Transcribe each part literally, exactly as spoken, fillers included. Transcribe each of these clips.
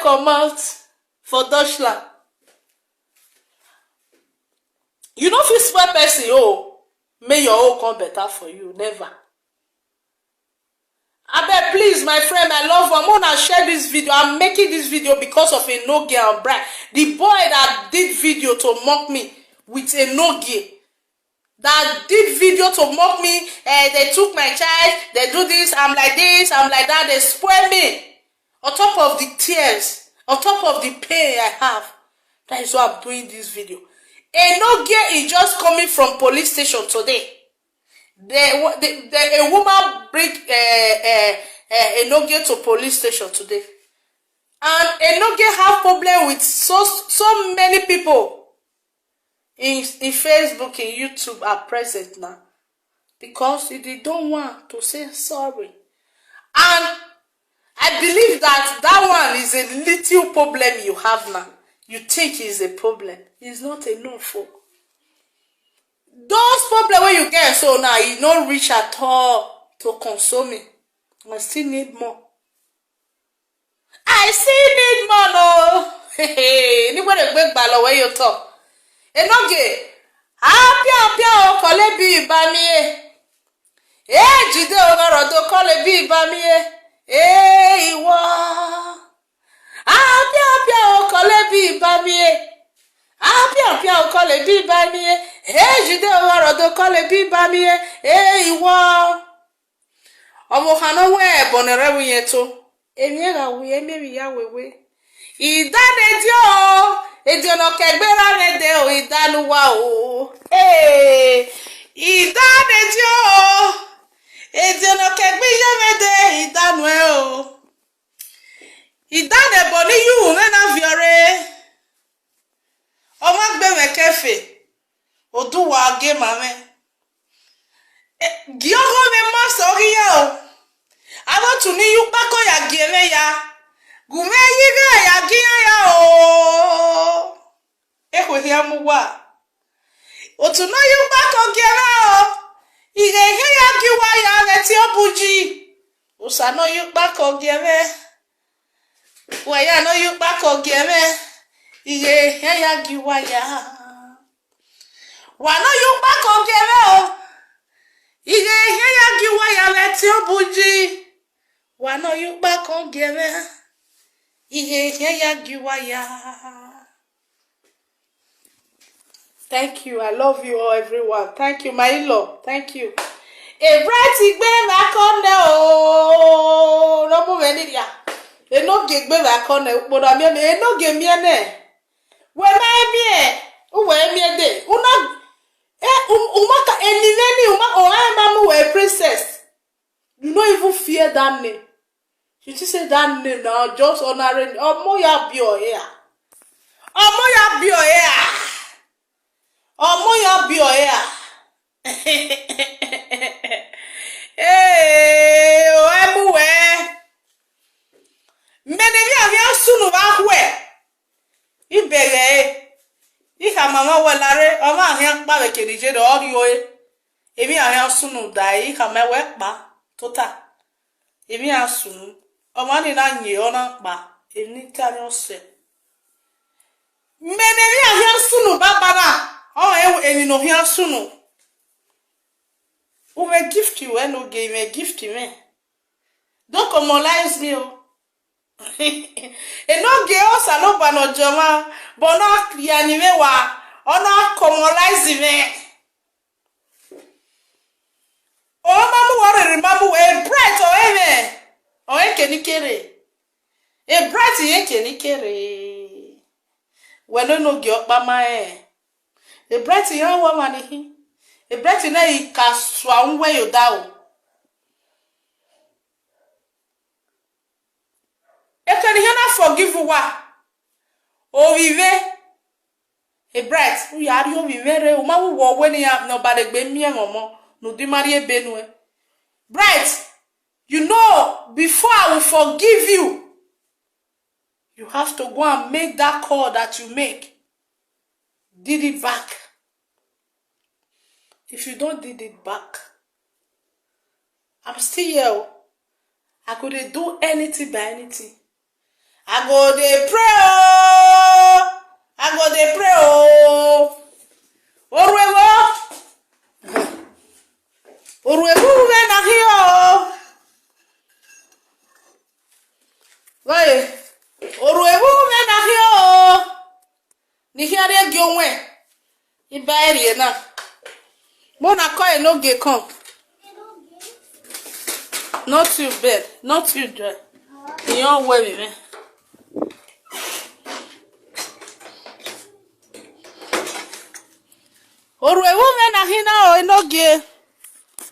Comot for Dutchland. You no fit spoil person own, make your own come better for you, never. Abeg, please, my friend, my love one, make una share this video. I'm making this video because of Enogie and Bright. The boy that did video to mock me with Enogie, that did video to mock me, eh, they took my child, they do this, I'm like this, I'm like that, they spoil me. On top of the tears, on top of the pain I have, that is why I'm doing this video. Enogie is just coming from police station today. The, the, the, a woman bring, uh, uh, uh, Enogie to police station today. And Enogie have problem with so, so many people. In, in Facebook, in YouTube at present now. Because you did don't want to say sorry. And I believe that that one is a little problem you have now. You think is a problem. It's not enough for those problem wey you get so now, e no reach at all to console me. I still need more. I still need more o. Nígbà tó gbé gbà lọ́wọ́ yóò tọ̀. Enogie, apia apia o kọ́lé bí ìbá mi e. Ee jide o ọ̀rọ̀ tó kọ́lé bí ìbá mi e. Ee ìwọ. Apia apia o kọ́lé bí ìbá mi e. Apia apia o kọ́lé bí ìbá mi e. Ee jide o ọ̀rọ̀ tó kọ́lé bí ìbá mi e. Ee ìwọ. Ọmọ kan náà wẹ̀ ẹ̀bọ̀n rẹ̀ wí yẹn tó. Èmi ẹ̀rọ àwùyẹ mẹ́rin yá wẹ̀wẹ̀. Ìdáni dio o, èdè ọ̀nà kẹgbẹ́ rárẹ̀ dẹ o, ìdánu wa o. Ee, ìdáni dio o, èdè ọ̀nà kẹgbẹ́ yá mẹ́ dẹ ìdánu ẹ o. Ìdáni bọ̀ ní yúù mẹ́ta fi ọ̀rẹ́. Ọmọ gbẹ̀mẹ̀ kẹfẹ́, òdùwà gé màmẹ́. Giogo me maso ria o. Abo tuni yu pako ya gieme ya. Gume yiga ya gia ya o. Eho hia mu wa. Otu no yu pako gieme o. Ige ihe ya giwa ya leti obuji. Usa no yu pako gieme. Wa ya no yu pako gieme. Ige ihe ya giwa ya. Wa no yu pako gieme o. Ige ihe ya giwa ya leti obuji. Wa no yu pako gieme. Ige ihe ya giwa ya. Thank you. I love you all, everyone. Thank you, my in-law. Thank you. A bright igbe na kone o. No mu veniria. E no ge gbe na kone. Ukporo mi e no ge mi ene. We na emi e. Uwe emi e de. Una. Eh, um, umaka eni neni uma o ai mamu we princess. You no even fear that name. You think say that name now just honoring. Omo ya be your hair. Omo ya be your hair. Omo ya be your hair. Hey, o emu we. Mene mi avia sunu va hwe. Ibere e. Iha mama we lare, ọmọ ahia kpa ve kenije do ori o e. Emi ahia sunu da e, iha me we kpa. Tota. Emi a sunu. Ọmọ ni na nye ọ na kpa. Eni ta ni ose. Mene mi ahia sunu baba na. Ọ e eni no hia sunu. Ume gift you, e no ge me gift me. Don't commonize me o. E no ge o salo ba no joma, but no ya ni me wa. Ọ no commonize me. O mamu wa re mamu e bright o eme. O e kenikere. E bright ye kenikere. We no no ge okpa ma e. E bright ya wa mani hi. E bright na i ka swa unwe yo da o. Ekeni ihe na forgive wa. Ovive. E bright, u ya ri ovive re, u ma wu wo we ni ya no ba de gbe mi e mo mo, nu di mari e benu e. Bright, you know, before I will forgive you, you have to go and make that call that you make. Did it back. If you don't did it back, I'm still here o. I go dey do anything by anything. I go dey pray oh, I go dey pray oh. Oruewo, oruewo me na here oh. Oruewo me na here oh. Ni here dey go when Iba area now. Mona call no get come. Not you bed, not you dry. You don't worry me. Oruewo me na hina o no ge.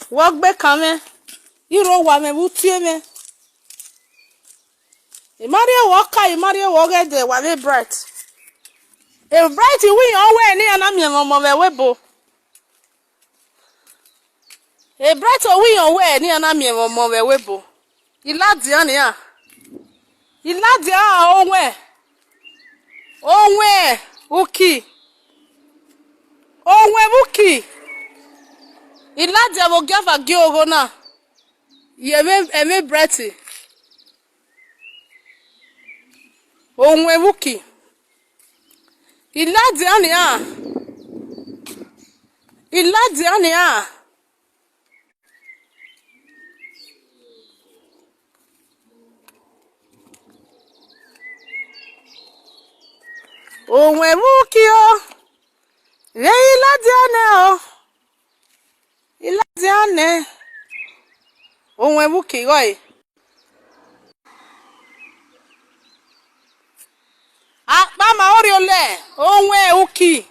Work back come. Iro wa me butie me. Imari work ka imari work get the wa me bright. E bright wi on we ni ana mi mo mo we webo. E bright o wi on we ni ana mi mo mo we webo. Iladi ani a. Iladi a onwe. Onwe uki. Onwe uki. Iladi a wo gava gi ogo na. Ye me eme bright. Onwe uki. Iladi ani a. Iladi ani a. Onwe uki o. Ve iladi ani o. Iladi ani. Onwe uki goi. Akpa ma oriole. Onwe uki.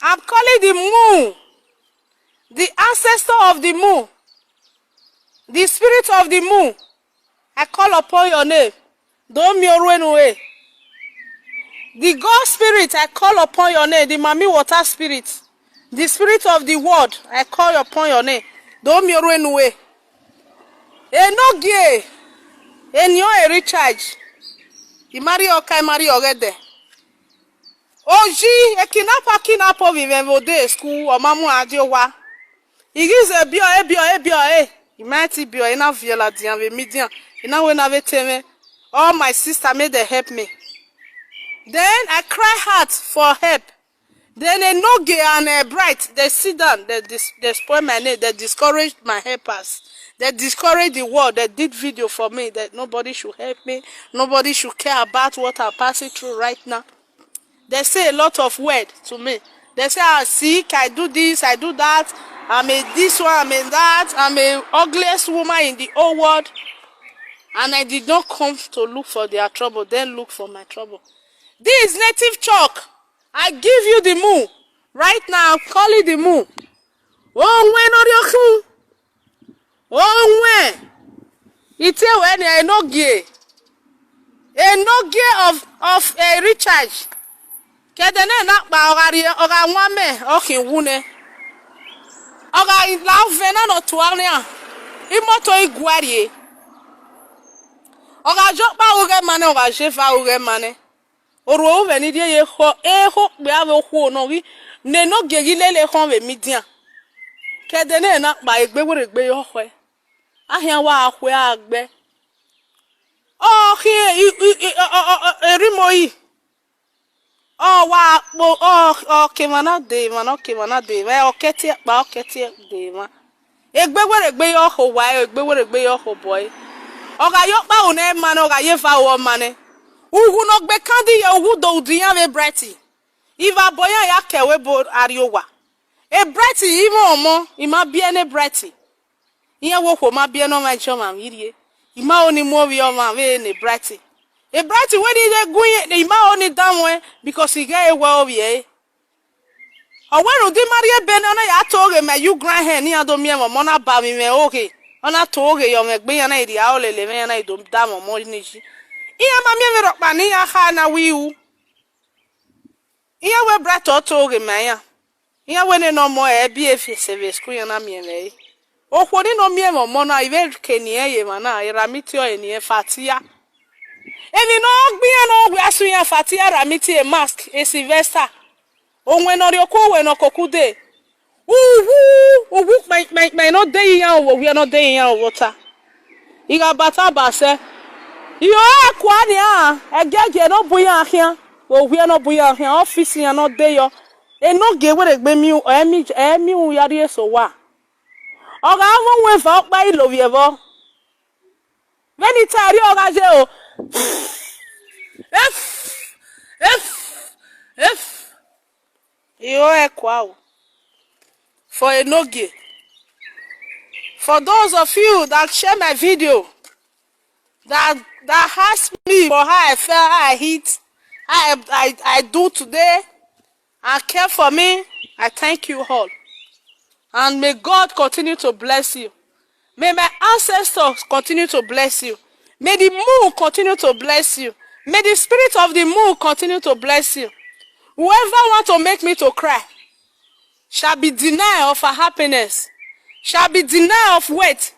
I'm calling the moon, the ancestor of the moon, the spirit of the moon. I call upon your name. Don't me oruenu eh. The God spirit, I call upon your name. The Mami water spirit, the spirit of the word, I call upon your name. Don't me oruenu eh. Enogie, enyo e recharge. I marry oka, I marry ogede. Oji, e kidnapper, kidnapper, we when we dey school, or mamu adio wa. He gives a bio, a bio, a bio, eh. He might be bio, enough viola dian, we median, enough when I tell me. All my sister made they help me. Then I cry hard for help. Then a noge and a bright, they sit down, they, dis- they spoil my name, they discouraged my helpers. They discouraged the world. They did video for me that nobody should help me, nobody should care about what I'm passing through right now. They say a lot of word to me. They say I'm sick, I do this, I do that, I'm a this one, I'm a that, I'm a ugliest woman in the whole world. And I did not come to look for their trouble, then look for my trouble. This native chalk, I give you the moon. Right now, I'm calling the moon. Oh, when are you? Oh, when? It's a when I no gear. A no gear of, of a recharge. Kedene na kpa ogari oga nwame okin wune. Oga la vena no tuania. Imoto igwarie. Oga jo pa uge mane, oga jeva uge mane. Oruo uve ni die ye ho, e ho pe ave okhu no gi, ne no ge gi lele ho ve mi dia. Kedene na kpa egbe were gbe yo hwe. Ahia wa ahwe agbe. O hi i i i o o o erimo yi. O wa po o o ke mana de mana, o ke mana de ma, o ke tie kpa o ke tie de ma. Egbe were gbe yo ho wa, egbe were gbe yo ho boy. Oga yo pa une mane, oga ye va o mane. Ugu no gbe kandi ye ugu do udiyan ve bright. Iva boyan ya kewe bo ariowa. E bright imo omo, ima bi ene bright. Iye wo kwo ma bi ene oma ijo ma mirie. Ima oni mo vi oma ve ne bright. E bright we ni de gun ye, ima oni down we, because he get a well of ye. Oweru di mari ebe na ona ya to oge me you grand hen ni ado mi emo mo na ba mi me oge. Ona to oge yo me gbe ya na iri a olele me ya na ido da mo mo ni ji. Iya ma mi me ro pa ni ya ha na wi u. Iya we bra to to oge me ya. Iya we ne no mo e bi e fi se ve school ya na mi e me. Okwo ni no mi emo mo na ive ke ni e ye ma na ira mi ti o e ni e fatia. Emi no gbi e no gbe asu ya fatia ra mi ti e mask e Sylvester. Onwe no ri oku, onwe no koku de. Uwu, uwu kpen kpen kpen no de iyan owo, wi no de iyan owo ta. Iga bata base. Iyo, ekwani a, egege no buya ahia. Owie no buya ahia, office ya no de yo. Enogie were gbe mi, emi, emi u yari eso wa. Oga mo we va okpa ilo vie vo. Veni tari oga je o. If, if, if. Iyo, ekwa o. For Enogie. For those of you that share my video, that, that ask me for how I felt, how I hit, how I, I, I do today, and care for me, I thank you all. And may God continue to bless you. May my ancestors continue to bless you. May the moon continue to bless you. May the spirit of the moon continue to bless you. Whoever want to make me to cry shall be denied of her happiness, shall be denied of wealth,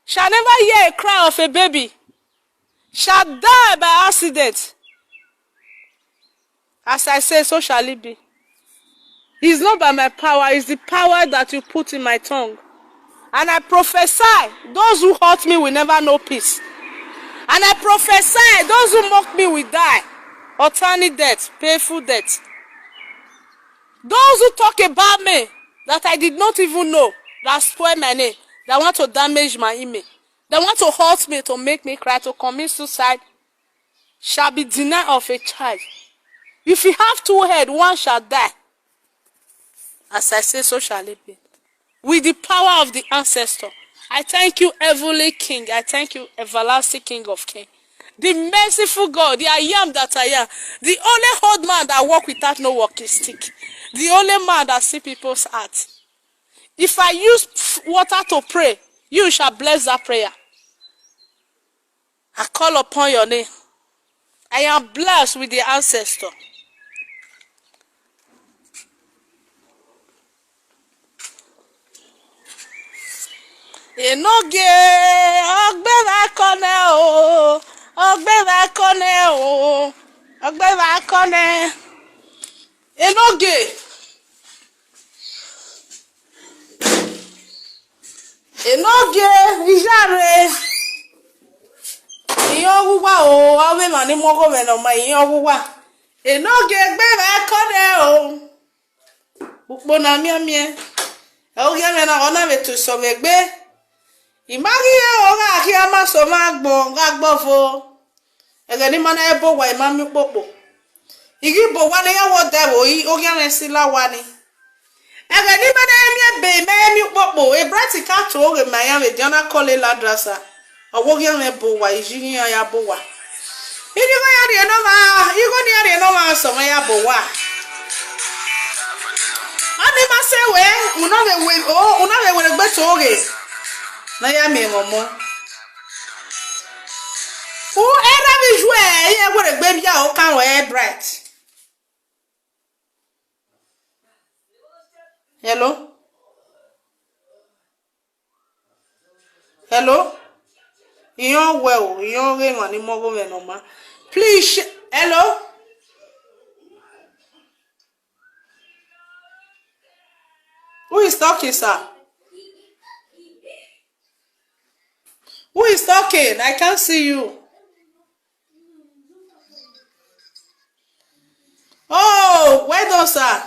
shall never hear a cry of a baby, shall die by accident. As I say, so shall it be. It's not by my power, it's the power that you put in my tongue. And I prophesy, those who hurt me will never know peace. And I prophesy, those who mock me will die. Untimely death, painful death. Those who talk about me that I did not even know, that spoil my name, that want to damage my image, that want to hurt me, to make me cry, to commit suicide, shall be denied of a child. If you have two head, one shall die. As I say, so shall it be. With the power of the ancestor, I thank you, heavenly King. I thank you, everlasting King of Kings. The merciful God, the I am that I am. The only old man that walk without no walking stick. The only man that see people's heart. If I use water to pray, you shall bless that prayer. I call upon your name. I am blessed with the ancestor. Enogie, ogbe va kone o, ogbe va kone o, ogbe va kone. Enogie. Enogie, ijare. Iyo wuwa o, ave mani mogo me no ma iyo wuwa. Enogie gbe va kone o. Ukpo na mie mie. E ogie me na ona ve tu so ve gbe. Imagi e o ga ki ama so ma gbo, ga gbo vo. Ege ni mana e bo wa ima mi popo. Igi bo wa ne ya wo de wo i, ogie me si la wa ni. Ege ni mana e mi e be, me e mi popo. E brati ka to oge ma ya ve jana kole la drasa. Owo ogie me bo wa, iji ni ya bo wa. Ini ko ya ri no ma, i ko ni ya ri no ma so ma ya bo wa. Ani ma se we, una ve we, o, una ve we gbe to oge. Na ya mi mo mo. U era mi jue, ye were gbe bia o kan we bright. Hello? Hello? Iyan well, iyan re wan ni mo go me no ma. Please, sh- hello? Who is talking, sir? Who is talking? I can't see you. Oh, well done, sir.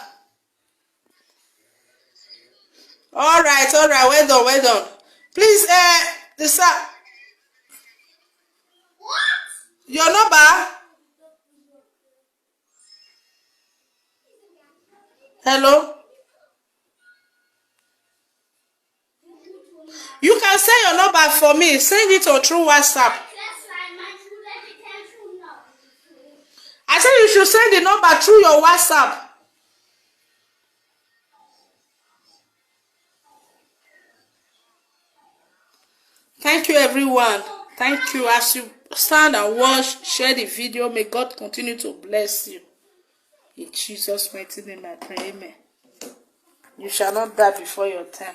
All right, all right, well done, well done. Please, uh, the sir, your number. Hello. You can send your number for me. Send it on through WhatsApp. I said you should send the number through your WhatsApp. Thank you, everyone. Thank you. As you stand and watch, share the video. May God continue to bless you. In Jesus' mighty name I pray. Amen. You shall not die before your time.